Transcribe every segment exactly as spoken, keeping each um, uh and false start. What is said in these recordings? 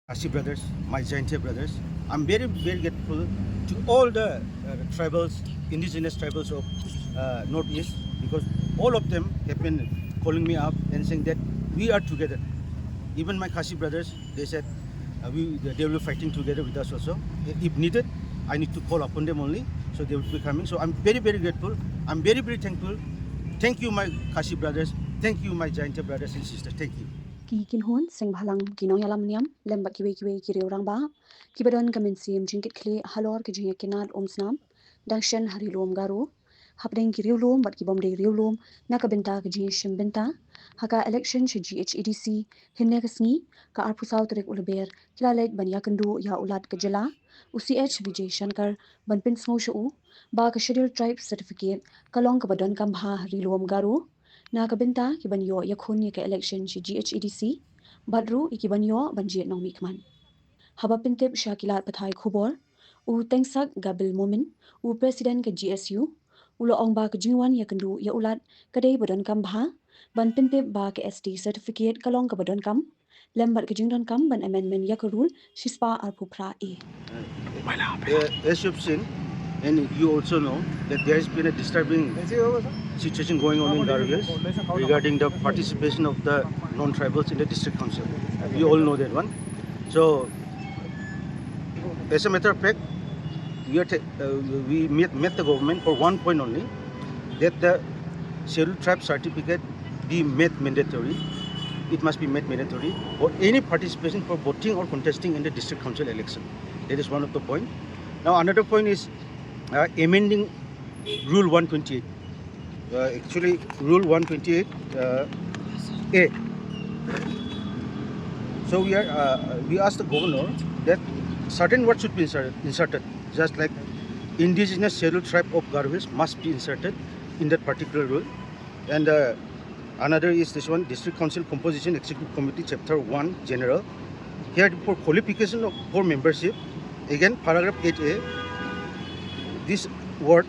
Khasi brothers, my Jaintia brothers. I'm very, very grateful to all the uh, tribals, indigenous tribals of uh, Northeast, because all of them have been calling me up and saying that we are together. Even my Khasi brothers, they said uh, we, they will be fighting together with us also. If needed, I need to call upon them only, so they will be coming. So I'm very, very grateful. I'm very, very thankful. Thank you, my Khasi brothers. Thank you, my Jaintia brothers and sisters. Thank you. Ki Kynhun Seng Bhalang, ki nongïalam niam lem bad kiwei kiwei ki riew rangbah kiba don ka mynsiem jingkitkhlieh halor ka jingïakynad umsnam dang shen ha Ri Lum Garo, hapdeng ki riewlum bad ki bym dei riewlum na ka bynta ka jingïashim bynta ha ka election sha G H A D C hynne ka sngi, ka arphew saw tarik u Lber, ki la leit ban ïakynduh ïa u Lat ka jylla, u C H Vijay Shankar, ban pynsngew sha u ba ka Scheduled Tribe Certificate ka long kaba donkam bha ha Ri Lum Garo na ka bynta ki ban ïoh ïakhun ïa ka election sha G H A D C bad ruh ïa ki ban ïoh ban jied nongmihkhmat. Haba pyntip sha ki lad pathai khubor, u Tengsak Gabil Momin, u President ka G S U, u la ong ba ka jingwan ïakynduh ïa u Lat ka dei ba donkam bha ban pyntip ba ka S T certificate ka long kaba donkam lem bad ka jingdonkam ban amendment ïa ka rule shispah arphew phra A. Uh, as you've seen, and you also know that there has been a disturbing situation going on in Garo Hills regarding the participation of the non-tribals in the district council. We all know that one. So, as a matter of fact, we, are ta- uh, we met, met the government for one point only, that the Scheduled Tribe certificate be made mandatory. It must be made mandatory for any participation for voting or contesting in the district council election. That is one of the point. Now, another point is uh, amending Rule one twenty-eight. Uh, actually, Rule one twenty-eight uh, A. So we are uh, we asked the governor that certain words should be inserted, inserted, just like indigenous scheduled tribe of Garo Hills must be inserted in that particular rule. And uh, another is this one, District Council Composition, Executive Committee, Chapter one, General. Here for qualification of, for membership, again paragraph eight A, this word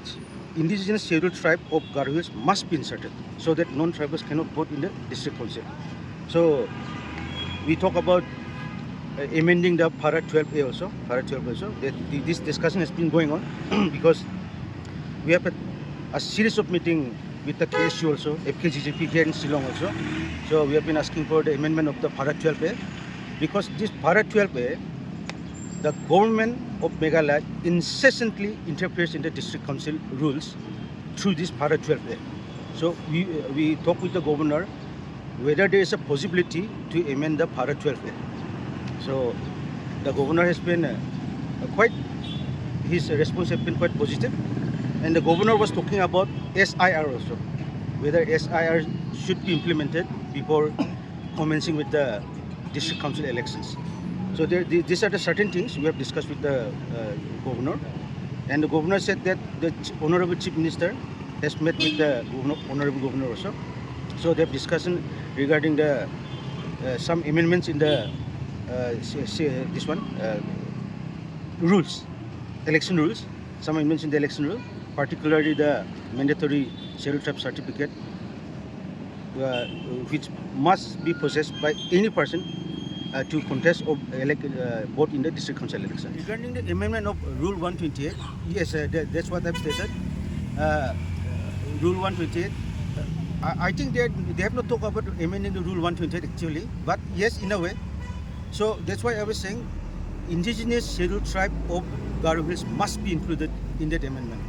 indigenous scheduled tribe of Garo Hills must be inserted so that non-tribals cannot vote in the district council. So we talk about uh, amending the para twelve A also, para twelve also. That, the, this discussion has been going on because we have a, a series of meeting with the K S U also, F K J G P here in Shillong also. So we have been asking for the amendment of the para twelve A because this para twelve A, the government of Meghalaya incessantly interferes in the district council rules through this para twelve A. So we, we talk with the governor whether there is a possibility to amend the para twelve A. So the governor has been uh, quite, his response has been quite positive. And the governor was talking about S I R also, whether S I R should be implemented before commencing with the district council elections. So there, the- these are the certain things we have discussed with the uh, governor. And the governor said that the ch- Honorable Chief Minister has met with the governor, Honorable Governor also. So they have discussion regarding the uh, some amendments in the uh, s- s- this one uh, rules, election rules. Some amendments in the election rule, particularly the mandatory scheduled tribe certificate, uh, which must be possessed by any person uh, to contest or elect uh, vote in the district council election. Regarding the amendment of Rule one twenty-eight, yes, uh, that, that's what I've stated. Uh, Rule one twenty-eight. Uh, I, I think they, they have not talked about amending the Rule one twenty-eight actually, but yes, in a way. So that's why I was saying indigenous scheduled tribe of Garo Hills must be included in that amendment.